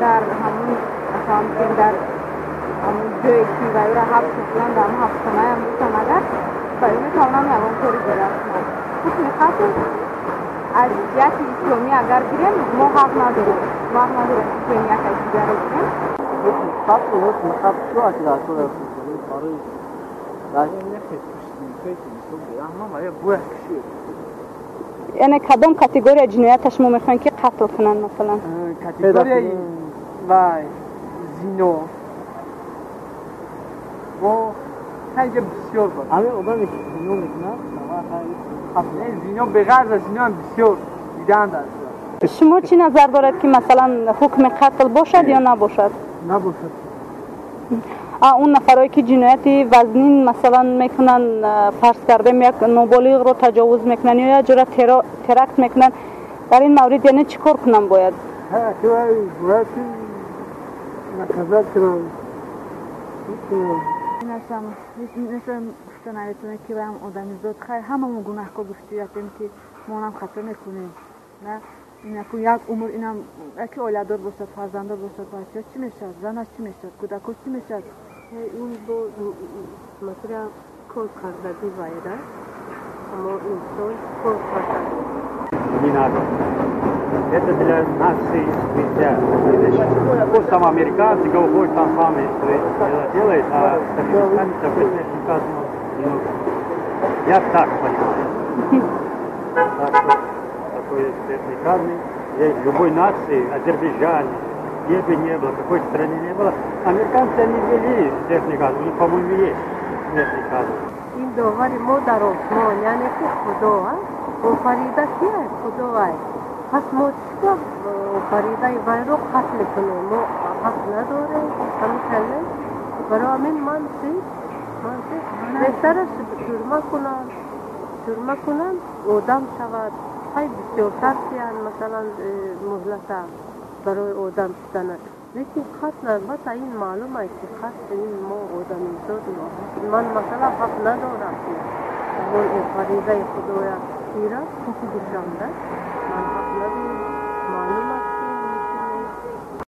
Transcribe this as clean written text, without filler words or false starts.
Дар ҳамун, масалан, бигем, дар ҳамун ҷое ки вайро ҳабс мекунанд, дар ҳамун ҳабсхонаям бошанд, агар ва ё метавонанд ягон кори дигар кунанд. Ҳукми қатл аз ҷиҳати исломӣ агар гирем, мо ҳақ надорем, мо ҳақ надорем ки ҷони як каси дигарро гирем. Ҳукми қатл, ҳукми қатл чӣ аст дар барои бояд кушед? Яъне кадом категория ҷиноята шумо мехоҳем, ки қатл кунанд, масалан? Категорияи вай, зино бо ҳайҷа бисёр буд. Ҳамин одаме ки зино мекунад. Зино, беғарз аз зино ҳам бисёр дидаанд аст. Шумо чӣ назар доред, ки масалан ҳукми қатл бошад ё набошад? Набошад. Он нафарое ки ҷинояти вазнин, масалан, мекунанд, фарз кардем, як ноболиғро таҷовуз мекунанд ё як ҷора теракт мекунанд, дар ин маврид яъне чӣ кор кунам бояд? Бояд ки наказать кунанд. Инашам гуфта наметавонем, ки ваям одамизод. Хайр, ҳамамо гунаҳкор гуфтиятем, ки монам хато мекунем, на инаку як умр инам яке оиладор бошад, фарзанддор бошад, бача чӣ мешавад, занаш чӣ мешавад, кӯдакош чӣ мешавад? Ин бо смотря кор кардаги вайра, аммо инсон кор кардаги. Не надо. Это для нации нельзя. Пусть там американцы, кого там сами свои дела делают, а с Таджикистане такой смертный казни не нужно. Я так понимаю. Так что такой смертной казни любой нации, Азербайджане, где бы ни было, какой стране не было, американцы, они ввели смертный казнь, у них, по-моему, есть смертный казнь. Ин довари мо дар осмон, яъне ки Худо офарида киай? Худоай. Пас мо чӣ офаридаи вайро қатл кунем? Мо ҳақ надорем, ҳамин хеле. Барои ҳамин ман чи беҳтараш тюрьма кунам, тюрьма кунам, одам шавад. Хай, бисёртар сиян, масалан, муҳлата барои одам шудана, лекин қатл, албатта, ин маълум аст, ки қатл ин мо одамизод, ман, масалан, ҳақ надорам, ки он офаридаи Худоя ира кушам, да, ман ҳақ надорам.